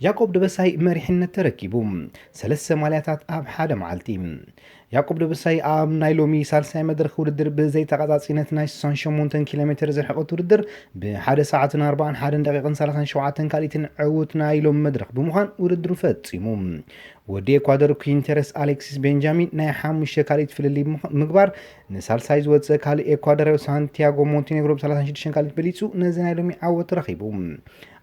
ያዕቆብ ደበሳይ መሪሕነት ተረኪቡ። ሰለስተ ማልያታት ኣብ ሓደ መዓልቲ። ያዕቆብ ደበሳይ ኣብ ናይ ሎሚ ሳልሳይ መድረኽ ውድድር ብዘይተቓጻጺነት ናይ ስሳን ሸሞንተን ኪሎ ሜትር ዝርሕቐት ውድድር ብሓደ ሰዓትን ኣርባዓን ሓደን ደቂቕን ሰላሳን ሸውዓተን ካልኢትን ዕዉት ናይ ሎሚ መድረኽ ብምዃን ውድድሩ ፈጺሙ። ወዲ ኤኳዶር ኲንተረስ ኣሌክሲስ ቤንጃሚን ናይ ሓሙሽተ ካልኢት ፍልልይ ብምኽ-፣ ምግባር ንሳልሳይ ዝወጸ ካልእ ኤኳዶራዊ ሳንቲያጎ ሞንቴኔግሮ ብ ሰላሳን ሽዱሽተን ካልኢት በሊጹ ነዚ ናይ ሎሚ ዓወት ረኺቡ።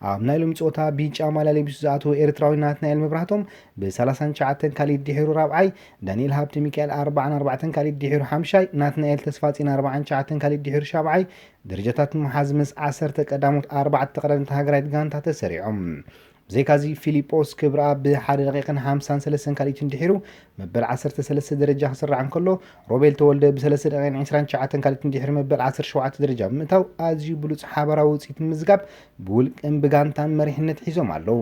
ኣብ ናይ ሎሚ ጸወታ ቢጫ ማልያ ለቢሱ ዝኣተወ ኤርትራዊ ናትናኤል መብራህቶም ብ ሰላሳን ትሽዓተን ካልኢት ድሒሩ ራብዓይ፣ ዳንኤል ሃብተ ሚካኤል ኣርባዓን ኣርባዕተን ካልኢት ድሒሩ ሓምሻይ፣ ናትናኤል ተስፋጽዮን ኣርባዓን ትሽዓተን ካልኢት ድሒሩ ሻብዓይ፣ ደረጃታት ምሓዝ ምስ ዓሰርተ ቀዳሞት ኣርባዕተ ተቐዳደምቲ ሃገራዊት ጋንታ ተሰሪዖም። ብዘይካዚ ፊሊጶስ ክብረኣብ ብሓደ ደቂቕን ሓምሳን ሰለስተን ካልኢትን ድሒሩ መበል ዓሰርተ ሰለስተ ደረጃ ክስራዕ እንከሎ፣ ሮቤል ተወልደ ብሰለስተ ደቂቕን ዕስራን ትሽዓተን ካልኢትን ድሒሩ መበል ዓሰርተ ሸውዓተ ደረጃ ብምእታው ኣዝዩ ብሉጽ ሓባራዊ ውጽኢት ምምዝጋብ ብውልቅን ብጋንታን መሪሕነት ሒዞም ኣለዉ።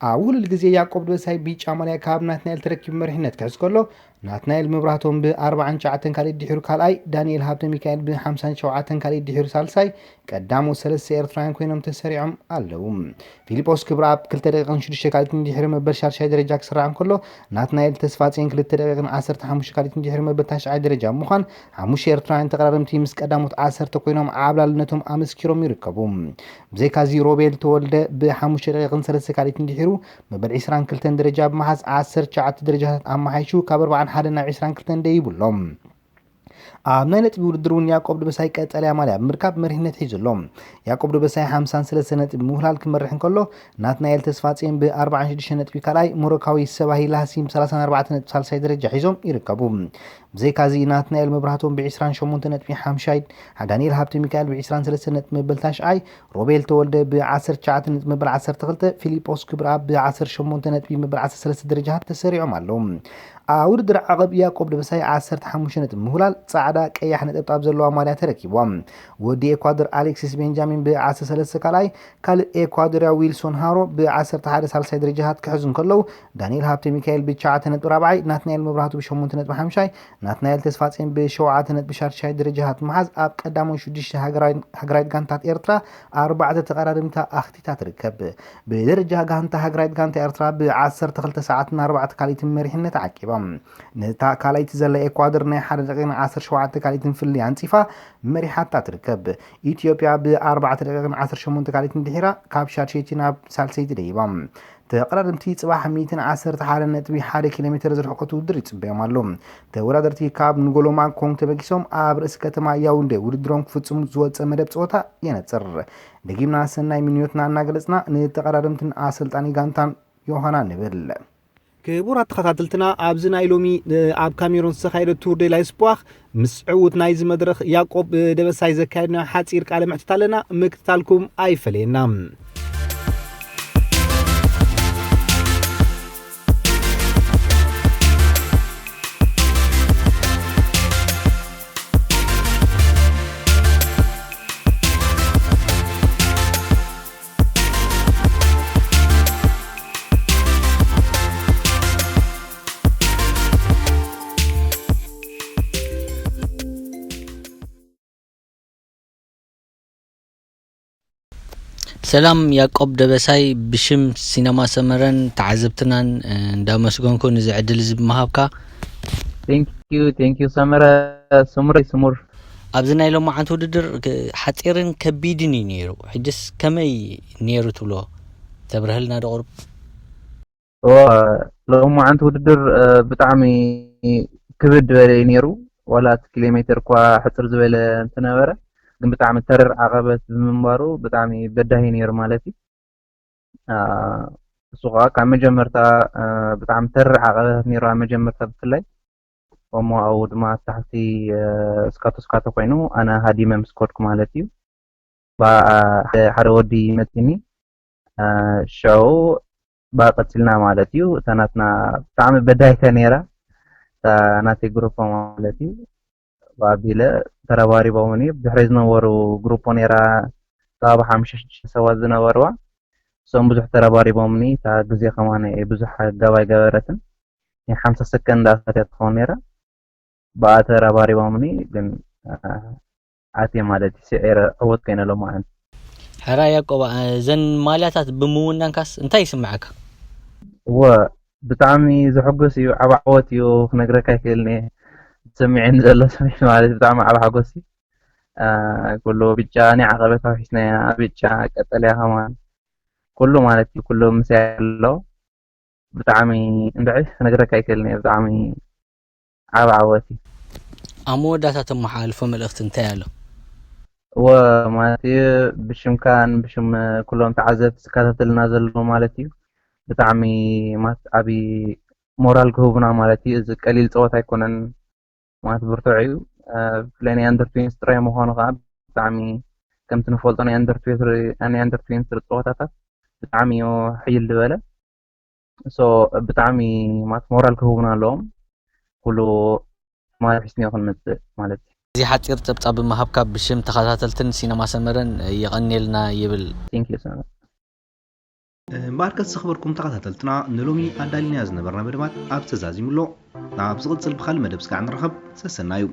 ኣብ ውህሉል ግዜ ያዕቆብ ደበሳይ ቢጫ ማልያ ካብ ናትናኤል ተረኪቡ መሪሕነት ክሕዝ ከሎ፣ ናትናኤል መብራህቶም ብ ኣርባዓን ትሽዓተን ካልኢት ድሒሩ ካልኣይ፣ ዳንኤል ሃብተ ሚካኤል ብ ሓምሳን ሸውዓተን ካልኢት ድሒሩ ሳልሳይ፣ ቀዳሞት ሰለስተ ኤርትራውያን ኮይኖም ተሰሪዖም ኣለዉ። ፊሊጶስ ክብረኣብ ክልተ ደቂቕን ሽዱሽተ ካልኢትን ድሒሩ መበል ሻድሻይ ደረጃ ክስራዕ እንከሎ፣ ናትናኤል ተስፋጽዮን ክልተ ደቂቕን ዓሰርተ ሓሙሽተ ካልኢትን ድሒሩ መበል ታሽዓይ ደረጃ ብምዃን፣ ሓሙሽተ ኤርትራውያን ተቐዳደምቲ ምስ ቀዳሞት ዓሰርተ ኮይኖም ዓብላልነቶም ኣመስኪሮም ይርከቡ። ብዘይካዚ ሮቤል ተወልደ ብሓሙሽተ ደቂቕን ሰለስተ ካልኢትን ድሒሩ መበል ዕስራን ክልተን ደረጃ ብምሓዝ ዓሰርተ ትሽዓተ ደረጃታት ኣመሓይሹ ካብ ኣርባዓን ሓደን ናብ ዕስራን ክልተን ደይቡ ኣሎ። ኣብ ናይ ነጥቢ ውድድር እውን ያዕቆብ ደበሳይ ቀጠልያ ማልያ ብምርካብ መሪሕነት ሒዙ ኣሎ። ያዕቆብ ደበሳይ ሓምሳን ሰለስተን ነጥቢ ምውህላል ክመርሕ እንከሎ፣ ናትናኤል ተስፋጽዮን ብ ኣርባዓን ሽዱሽተን ነጥቢ ካልኣይ፣ ሞሮካዊ ሰባሂ ላህሲን ብ ሰላሳን ኣርባዕተን ነጥቢ ሳልሳይ ደረጃ ሒዞም ይርከቡ። ብዘይካዚ ናትናኤል መብራህቶም ብ ዕስራን ሸሞንተን ነጥቢ ሓምሻይ፣ ዳንኤል ሃብተ ሚካኤል ብ ዕስራን ሰለስተን ነጥቢ መበል ታሽዓይ፣ ሮቤል ተወልደ ብ ዓሰርተ ትሽዓተ ነጥቢ መበል ዓሰርተ ክልተ፣ ፊሊጶስ ክብረኣብ ብ ዓሰርተ ሸሞንተ ነጥቢ መበል ዓሰርተ ሰለስተ ደረጃታት ተሰሪዖም ኣለዉ። ኣብ ውድድር ዓቐብ ያዕቆብ ደበሳይ ዓሰርተ ሓሙሽተ ነጥቢ ምውህላል ጻዕዳ ቀያሕ ነጠብጣብ ዘለዋ ማልያ ተረኪብዋ። ወዲ ኤኳዶር ኣሌክሲስ ቤንጃሚን ብ ዓሰርተ ሰለስተ ካልኣይ፣ ካልእ ኤኳዶርያዊ ዊልሶን ሃሮ ብ ዓሰርተ ሓደ ሳልሳይ ደረጃታት ክሕዙ እንከለዉ፣ ዳንኤል ሃብተ ሚካኤል ብ ትሽዓተ ነጥቢ ራብዓይ፣ ናትናኤል መብራህቱ ብ ሸሞንተ ነጥቢ ሓምሻይ፣ ናትናኤል ተስፋጽዮን ብ ሸውዓተ ነጥቢ ሻድሻይ ደረጃታት ምሓዝ ኣብ ቀዳሞት ሽዱሽተ ሃገራዊ-፣ ሃገራዊት ጋንታት ኤርትራ ኣርባዕተ ተቐዳደምታ ኣኽቲታ ትርከብ። ብደረጃ ጋንታ ሃገራዊት ጋንታ ኤርትራ ብ ዓሰርተ ክልተ ሰዓትን ኣርባዕተ ካልኢትን መሪሕነት ዓቂባ። ነታ ካልኣይቲ ዘላ ኤኳዶር ናይ ሓደ ደቂቕን ዓሰርተ ሸውዓተ ካልኢትን ፍልልይ ኣንጺፋ መሪሓታ ትርከብ። ኢትዮጵያ ብ ኣርባዕተ ደቂቕን ዓሰርተ ሸሞንተ ካልኢትን ድሒራ ካብ ሻድሸይቲ ናብ ሳልሰይቲ ደይባ። ተቐዳደምቲ ጽባሕ ሚእትን ዓሰርተ ሓደ ነጥቢ ሓደ ኪሎ ሜትር ዝርሕቀት ውድድር ይጽበዮም ኣሎ። ተወዳደርቲ ካብ ንጎሎማ ኮንግ ተበጊሶም ኣብ ርእሲ ከተማ ያውንዴ ውድድሮም ክፍጽሙ ዝወጸ መደብ ጸወታ የነጽር። ደጊምና ሰናይ ምንዮትና እናገለጽና ንተቐዳደምትን ኣሰልጣኒ ጋንታን ዮሃና ንብል። ክቡራት ተኸታተልትና፣ ኣብዚ ናይ ሎሚ፣ እ፣ ኣብ ካሜሮን ዝተኻየደ ቱር ዴ ላይስፖዋኽ ምስ ዕዉት ናይዚ መድረኽ ያዕቆብ፣ እ፣ ደበሳይ ዘካየድና ሓጺር ቃለ መሕትት ኣለና። ምክትታልኩም ኣይፈለየና። ሰላም ያቆብ ደበሳይ፣ ብሽም ሲነማ ሰመረን ተዓዘብትናን፣ እ፣ እንዳመስገንኩ ነዚ ዕድል እዚ ብምሃብካ። Thank you, thank you ሰመረ። ስሙረይ ስሙር። ኣብዚ ናይ ሎማዓንቲ ውድድር ክ-፣ ሓጺርን ከቢድን እዩ ነይሩ። ሕጅስ ከመይ ነይሩ ትብሎ? ተብርሀልና ዶ ቁሩብ? እወ፣ ሎማዓንቲ ውድድር፣ እ፣ ብጣዕሚ ክብድ ዝበለ እዩ ነይሩ። ዋላ እቲ ኪሎ ሜትር እኳ ሕጽር ዝበለ እንትነበረ፣ ግን ብጣዕሚ ተሪር ዓቐበት ብምንባሩ ብጣዕሚ በዳሂ ነይሩ ማለት እዩ። እ፣ እሱ ኸዓ ካብ መጀመርታ፣ እ፣ ብጣዕሚ ተሪር ዓቐበት ነይሩ፣ ኣብ መጀመርታ ብፍላይ። እሞ ኣብኡ ድማ ኣብ ታሕቲ፣ እ፣ እስካቶ እስካቶ ኮይኑ ኣነ ሃዲመ ምስ ከድኩ ማለት እዩ። ባ-፣ ሓደ፣ ሓደ ወዲ መጺኒ፣ እ፣ ሽዑ ባ ቀጺልና ማለት እዩ። እታ ናትና ብጣዕሚ በዳሂተ ነይራ፣ እታ ናተይ ግሩፖ ማለት እዩ። ባ ኣቢለ ተረባሪቦምኒ፣ ብድሕረይ ዝነበሩ ግሩፖ ነይራ፣ ከባቢ ሓሙሽተ ሽዱሽተ ሰባት ዝነበርዋ። እሶም ብዙሕ ተረባሪቦምኒ፣ እታ ግዜ ከማን ብዙሕ ኣገባ ኣይገበረትን። ናይ ሓምሳ ሰከንድ ኣሳት እያ ትኸውን ነይራ። ብኣ ተረባሪቦምኒ፣ ግን፣ እ፣ ኣትየ ማለት እዩ፣ ስዒረ ዕወት ኮይነ ሎማዓንቲ። ሕራይ ያቆባ፣ እዘን ማልያታት ብምውናንካስ እንታይ ይስምዓካ? እወ፣ ብጣዕሚ ዘሐጉስ እዩ። ዓብ ዓወት እዩ፣ ክነግረካ ኣይክእልን እየ። ዝሰሚዐኒ ዘሎ ስምዒት ማለት ብጣዕሚ ዓብ ሓጎስ እዩ። ኩሉ ብጫ ናይ ዓቐበት ኣውሒስናያ፣ ብጫ ቀጠልያ ከማን፣ ኩሉ ማለት እዩ፣ ኩሉ ምሳይ ኣሎ። ብጣዕሚ እንድዒ ክነግረካ ኣይክእልን እየ። ብጣዕሚ ዓብ ዓወት እዩ። ኣብ መወዳእታ ተመሓላልፎ መልእኽቲ እንታይ ኣሎ? እወ፣ ማለት እዩ፣ ብሽምካን ብሽም ኩሎም ተዓዘብቲ ዝከታተልና ዘሎ ማለት እዩ፣ ብጣዕሚ ማለት ዓቢ ሞራል ክህቡና ማለት እዩ። እዚ ቀሊል ጸወታ ኣይኮነን ማለት ብርቱዕ እዩ። ብፍላይ ናይ ኣንደር ትዌንቲ ጥራይ ምዃኑ ከዓ ብጣዕሚ ከምቲ ንፈልጦ ናይ ኣንደር ትዌንቲ ጸወታታት ብጣዕሚ እዩ ሕይል ዝበለ። ብጣዕሚ ማለት ሞራል ክህቡና ኣለዎም። ኩሉ ማይ ሒዝና ክንመፅእ ማለት እዩ። እዚ ሓፂር ፀብፃብ ብምሃብካ ብሽም ተኸታተልትን ሲነማ ሰመረን የቐንየልና ይብል። Thank you so much። እምበኣርከስ ዝኽበርኩም ተኸታተልትና ንሎሚ ኣዳሊናዮ ዝነበርና መደባት ኣብ ተዛዚሙ ኣሎ። ናብ ዝቕፅል ብኻልእ መደብ ስጋዕ ንራኸብ። ሰሰናዩ።